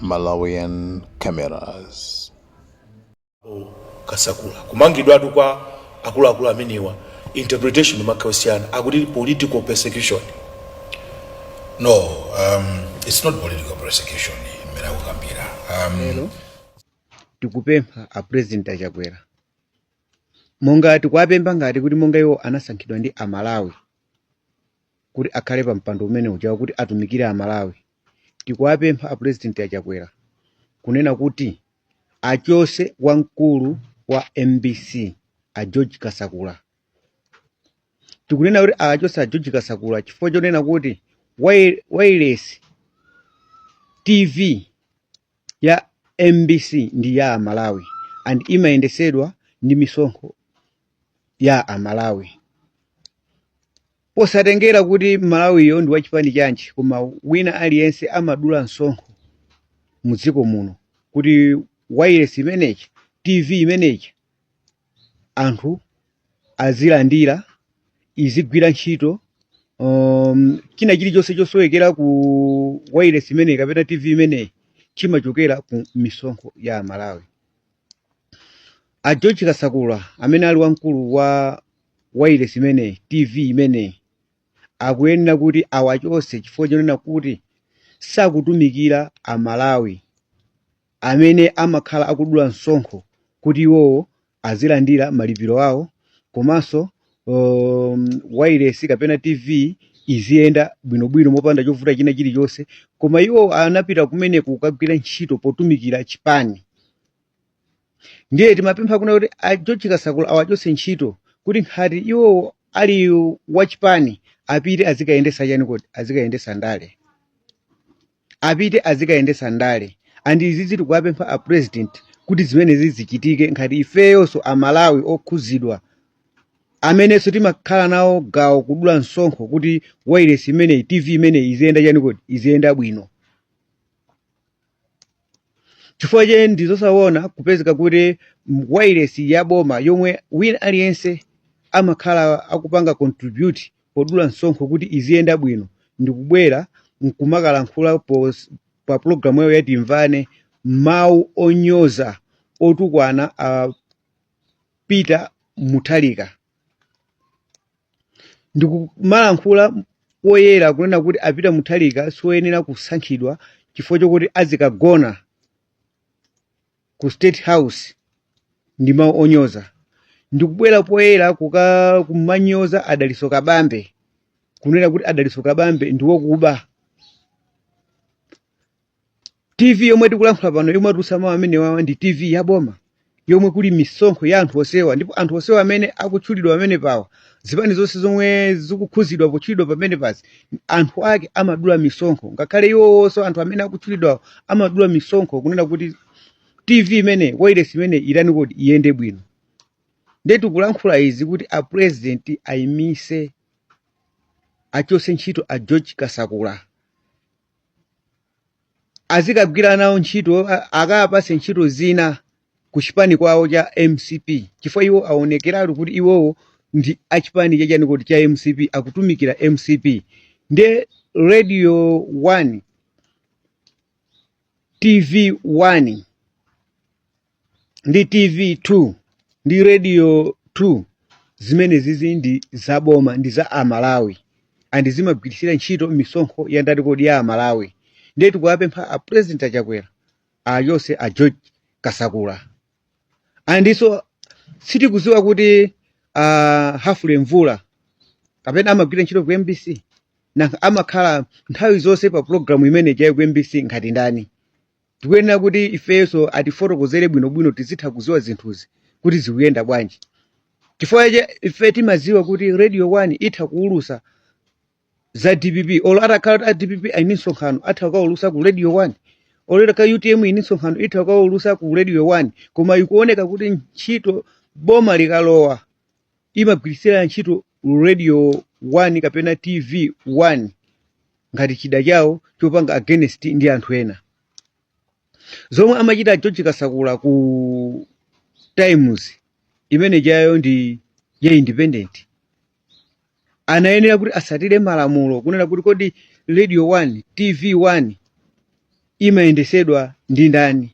Malawian Cameras. Kasakula kumangidwatu kwa akuluakulu amenewa, interpretation imakhala yosiyana, akuti political persecution. No, it's not political persecution imene akukambira. Lero tikupempha a President aChakwera, monga tikuwapempha ngati kuti monga iwo anasankhidwa ndi Amalawi kuti akhale pa mpando umene uja kuti atumikire Amalawi, tikuwapempha a President aChakwera kunena kuti achose wamkulu wa MBC, a George Kasakula. Tikunena kuti achose a George Kasakula chifukwa chonena kuti wireless TV ya MBC ndi ya Amalawi and imayendesedwa ndi misonkho ya Amalawi, posatengera kuti Malawiyo ndi wachipani chanji, koma wina aliyense amadula msonkho mudziko muno kuti wireless imeneyi, TV imeneyi, anthu azilandira, izigwira ntchito. China chilichonse chosowekera ku wireless imeneyi kapena TV imeneyi chimachokera ku misonkho ya Malawi. A George Kasakula amene ali wamkulu wa wireless imeneyi, TV imeneyi, akuyenera kuti awachose chifukwa chonena kuti sakutumikira Amalawi amene amakhala akudula msonkho kuti iwowo azilandira malipiro awo, komanso wireless kapena TV iziyenda bwinobwino mopanda chovuta china chilichonse. Koma iwo anapita kumene kukagwira ntchito potumikira chipani. Ndiye timapempha kuna kuti a George Kasakula awachotse ntchito, kuti ngati iwo ali wachipani apite azikayendesa chani kodi, azikayendesa ndale, apite azikayendesa ndale. And izi tikuwapempha a President kuti zimenezi zichitike ngati ifeyonso Amalawi okhuzidwa amenenso timakhala nawo gawo kudula msonkho kuti wireless imeneyi, TV imeneyi iziyenda chani kodi, iziyenda bwino. Chifukwa che ndizosaona kupezeka kuti wireless ya boma yomwe wina aliyense amakhala akupanga contribute podula msonkho kuti iziyenda bwino, ndikubwera nkumakalankhula pa programu yawo ya Timvane mawu onyoza, otukwana a Peter Mutharika, ndikumalankhula poyera kunena kuti a Peter Mutharika siwoyenera kusankhidwa chifukwa chokuti azikagona ku State House, ndi mawu onyoza. Ndikubwera poyera kumanyoza a Dalitso Kabambe, kunena kuti a Dalitso Kabambe ndi wokuba. TV yomwe tikulankhula pano, yomwe atulutsa mawu amenewawa, ndi TV ya boma yomwe kuli misonkho ya anthu onsewa. Ndipo anthu onsewa amene akutchulidwa pamene pawa, zipani zonse zomwe zikukhuzidwa potchulidwa pamene pazi, anthu ake amadula misonkho. Ngakhale iwowonso anthu amene akutchulidwawo amadula misonkho kunena kuti TV imene, wireless imene itani kodi, iyende bwino. Ndiye tikulankhula izi kuti a President ayimise, achose ntchito a George Kasakula, azikagwira nawo ntchito, akapase ntchito zina ku chipani kwawo cha MCP, chifukwa iwo aonekeratu kuti iwowo ndi achipani chachani kuti, cha MCP, akutumikira MCP. Ndiye Radio 1, TV 1 ndi TV 2 ndi Radio 2, zimene zizi ndi zaboma, ndi za Amalawi and zimagwiritsira ntchito misonkho ya ndani kodi, ya Amalawi. Ndiye tikuwapempha a President aChakwera achose a George Kasakula. Andinso sitikuziwa kuti Hafule Mvula kapena amagwira ntchito ku MBC, nanga amakhala nthawi zonse pa programu imene chayi ku MBC ngati ndani? Tikuyenera kuti ifenso atifotokozere bwinobwino, tizitha kuziwa zinthuzi kuti zikuyenda bwanji, chifukwa che ife timaziwa kuti Radio 1 itha kuulusa za DPP. Olo atakhala kuti a DPP ali ndi msonkhano, atha kukaulusa ku Radio 1. Olo itakhala UTM ili ndi msonkhano, itha kukaulusa ku Radio 1. Koma ikuoneka kuti ntchito boma likalowa imagwiritsira ntchito Radio 1 kapena TV 1 ngati chida chawo chopanga against ndi anthu ena. Zomwe amachita George Kasakula ku Times imene chayo ndi ya independent, anayenera kuti asatire malamulo kunena kuti kodi Radio 1, TV 1 Imayendesedwa ndi ndani?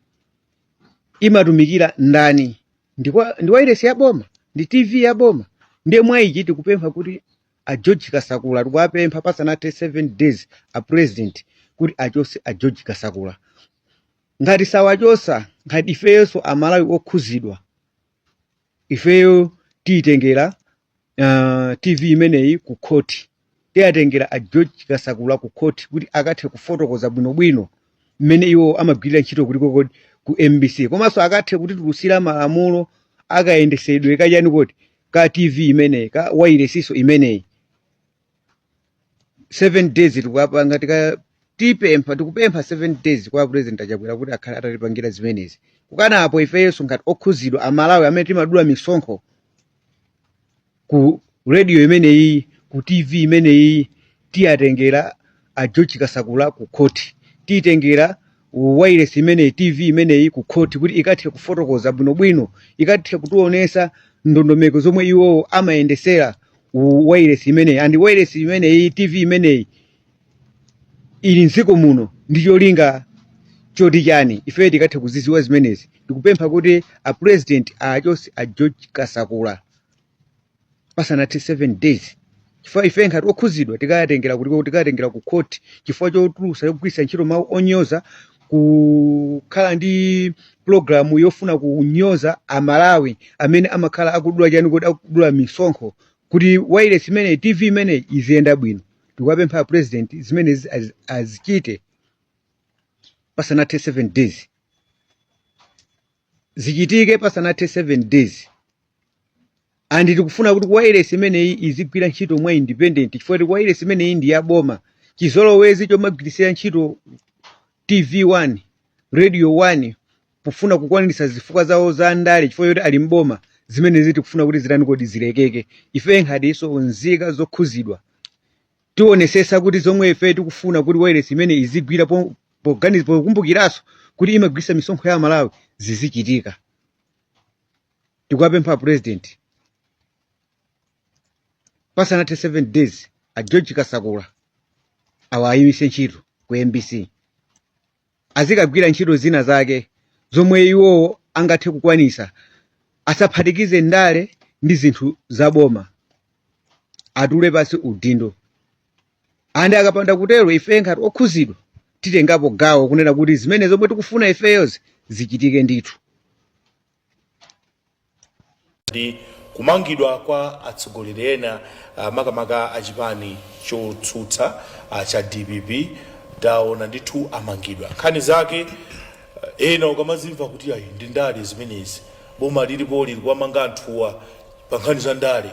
Imatumikira ndani? Ndi wairesi ya boma? Ndi TV ya boma? Ndiye mwa ichi tikupempha kuti a George Kasakula, tikuwapempha pasanathe 7 days a president kuti achose a George Kasakula. Ngati sawachosa, ngati ifeyonso Amalawi okhuzidwa, ifeyo tiyitengera TV imeneyi ku khoti, tiyatengera a George Kasakula ku khoti kuti akathe kufotokoza bwinobwino mmene iwo amagwirira ntchito kuliko ku MBC, komanso akathe kutitulutsira malamulo akayendesedwe kachani koti ka TV imeneyi, ka wairesiso imeneyi. 7 days tikupanga tipempha, tikupempha 7 days kwa President Achakwera kuti akhale atatipangira zimenezi. Kukana apo, ifenso ngati okhuzidwa Amalawi amene timadula misonkho ku radio imeneyi, ku TV imeneyi, tiyatengera a George Kasakula ku khoti, tiyitengera wireless imeneyi, TV imeneyi ku khoti kuti ikathe kufotokoza bwinobwino, ikathe kutionesa ndondomeko zomwe iwo amayendesera wireless imeneyi. And wireless imeneyi, TV imeneyi ili mdziko muno ndi cholinga choti chani? Ife tikathe kuziziwa zimenezi. Tikupempha kuti a president achose a George Kasakula pasanathe 7 days, chifukwa ife ngati okhuzidwa tikayatengera kuliko, tikayatengera ku court chifukwa chotulusa, chogwiritsa ntchito mawu onyoza, kukhala ndi pulogalamu yofuna kunyoza Amalawi amene amakhala akudula chani kuti akudula misonkho kuti wireless imeneyi, TV imeneyi iziyenda bwino. Tikuwapempha president zimenezi azichite pasanathe 7 days, zichitike pasanathe 7 days. And tikufuna kuti wireless imeneyi izigwira ntchito mwa independent, chifukwa kuti wireless imeneyi ndi ya boma. Chizolowezi chomagwirisira ntchito TV 1, Radio 1 pofuna kukwaniritsa zifukwa zawo za ndale chifukwa choti ali mboma, zimenezi tikufuna kuti zitani kodi? Zilekeke. Ife ngatiso nzika zokhuzidwa tionesesa kuti zomwe ife tikufuna kuti wireless imene izigwira pokumbukiranso kuti imagwirisa misonkho ya Malawi zizichitika. Tikuwapempha president pasanathe 7 days a George Kasakula awayimise ntchito ku MBC, azikagwira ntchito zina zake zomwe iwowo angathe kukwanisa, asaphatikize ndale ndi zinthu zaboma, atule pasi udindo. And akapanda kutero, ife ngati okhuzidwa titengapo gawo kunena kuti zimene zomwe tikufuna ifeyozi zichitike ndithu. Ndi kumangidwa kwa atsogoleri ena, makamaka achipani chotsutsa cha DPP. Taona ndithu amangidwa, nkhani zake ena ukamazimva kuti ayi, ndi ndale zimenezi, boma lilipo lili kuwamanga anthuwa pa nkhani za ndale.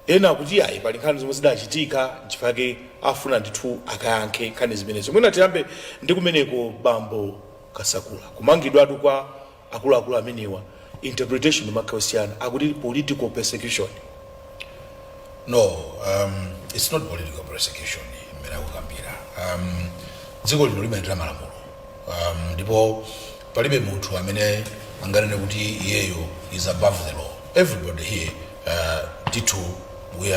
Ena akuti ayi, pali nkhani zomwe zidachitika, nchifukwa afuna ndithu akayankhe nkhani zimenezo. Mwina tiyambe ndi kumeneko, bambo Kasakula. Kumangidwatu kwa akuluakulu amenewa, interpretation imakhala akuti political persecution. No, it's not political persecution mmene akukambira. Dziko lino limayendera malamulo, ndipo palibe munthu amene anganene kuti iyeyo is above the law. Everybody here, ndithu, we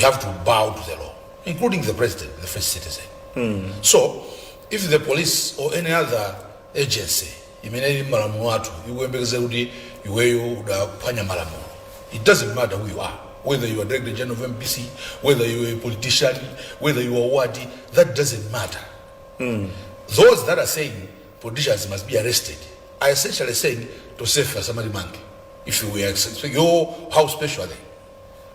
have to bow to the law, including the president, the first citizen. So if the police or any other agency imene ili malamulo athu ikuyembekeza kuti iweyo udaphwanya malamulo, it doesn't matter who you are, whether you are director general of MBC, whether you are a politician, whether you are what, that doesn't matter. Those that are saying politicians must be arrested are essentially saying to save asamatimange. If we are yo, how special are they?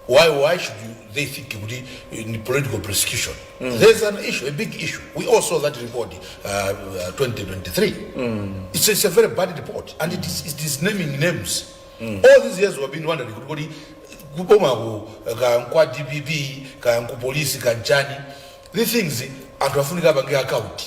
Why should they think kuti in political persecution? There's an issue, a big issue. We all saw that report, 2023. It's a very bad report, and it is naming names. All these years we've been wondering kuti kodi kubomako ka kwa DPP, ka ku polisi, kanchani, these things anthu afunika apange account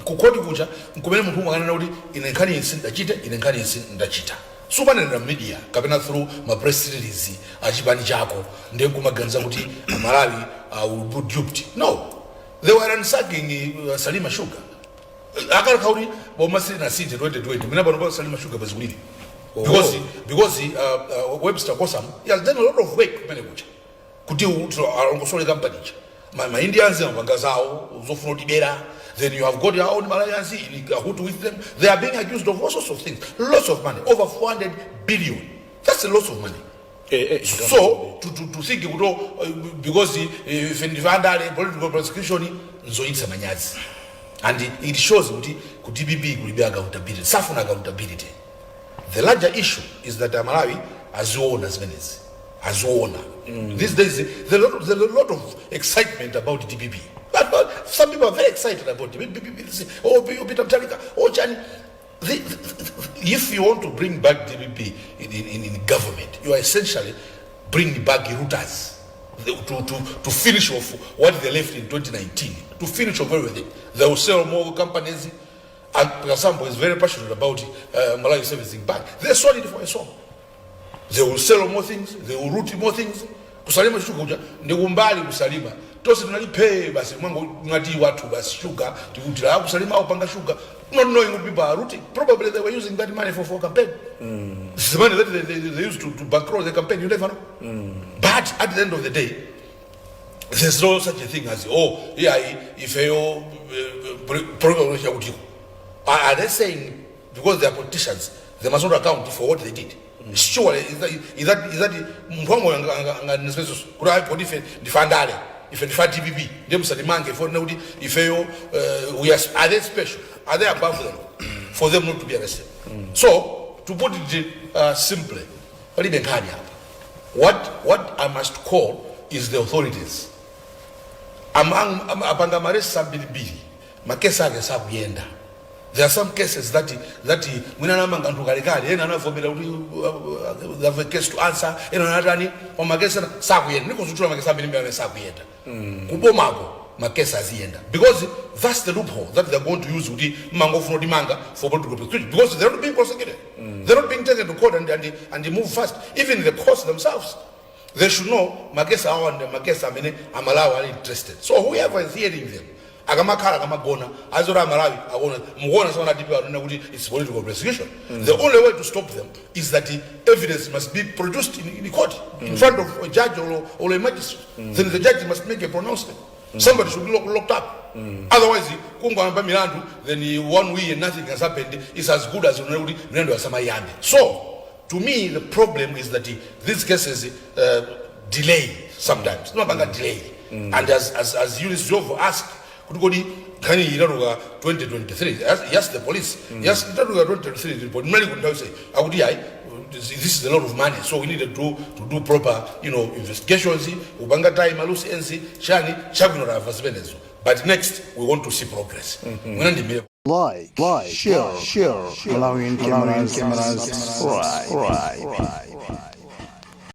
kukhoti kucha nkumene munthu umakanena kuti ine nkhani iyi sindachita, ine nkhani iyi ndachita. Sumanenera media kapena through ma press release achipani chako ndiye nkumaganiza kuti Amalawi will be duped. No, they were ransacking Salima Sugar. Akalakha kuti boma silinasinthe 2020, mwina pano pa Salima Sugar pazikulire, because Webster Kossam, he has done a lot of work kumene kucha kuti alongosole kampani ija. Ma Indians amapanga zawo zofuna kutibera. Then you have got your own Malawians in cahoot with them. They are being accused of all sorts of things. Lots of money, over 400 billion. That's a lot of money. So to think kuti, oh, because ife ndife andale, political prosecution nzochititsa manyazi, and it shows kuti ku DPP kulibe accountability, safuna accountability. The larger issue is that Amalawi aziona zimenezi, aziona. These days there's a lot of excitement about DPP, but some people are very excited about DPP. They say, "Oh, Peter Mutharika, oh, chani." If you want to bring back DPP in government, you are essentially bringing back rooters to finish off what they left in 2019, to finish off everything. They will sell more companies. And Kasambo is very passionate about Malawi Servicing Bank. They sold it for a song. They will sell more things, they will root more things. Ku Salima shuga kuja ndikumbali ku Salima tonse tinalipe basi mwango mwati watu basi shuga tikuti la ku Salima opanga shuga, not knowing what people are rooting. Probably they were using that money for campaign. It's the money that they used to bankroll the campaign. You never know. But at the end of the day, there's no such a thing as, oh yeah, ifeyo program yakutiko. Are they saying because they are politicians they must not account for what they did? Surely is that munthu wamoyo anganizipezo kuti ayi, poti ife ndife andale, ife ndife DPP, ndiye musatimange for kuti ifeyo we are they special? Are they above the law for them not to be arrested? So to put it simply, palibe nkhani apa. What I must call is the authorities apanga ma arrest ambirimbiri, makesi ake sakuyenda. There are some cases that mwina anamanga anthu kalekale, ena anavomera kuti they have a case to answer, ena anatani, koma makesi ena sakuyenda. Ndikuzuthula makesi ambirimbiri amene sakuyenda kubomako. Makesi aziyenda because that's the loophole that they're going to use kuti mmangofuna kuti manga for political prosecution, because they're not being prosecuted, they're not being taken to court and move fast. Even the courts themselves, they should know makesi awa ndi makesi amene Amalawi ali interested. So whoever is hearing them, akamakhala, akamagona, azoti Amalawi akuona, mukuona saona DP anena kuti it's political prosecution. The only way to stop them is that the evidence must be produced in court, in front of a judge or a magistrate. Then the judge must make a pronouncement. Somebody should be locked up. Otherwise kungoyamba milandu, then one week and nothing has happened, it's as good as unena kuti milandu yasamayambe. So to me, the problem is that these cases delay sometimes, timapanga delay. And as Eunice Jovo asked kuti kodi nkhani inatuluka 2023, yes, the police, yes, inatuluka 2023 report mnali kunthawi sei akuti ayi, this is a lot of money, so we needed to do proper investigations, upanga time loose ends chani chabwino, tamva zimenezo. But next we want to see progress. Mwina ndimire. Like, share, share, Malawian cameras, subscribe.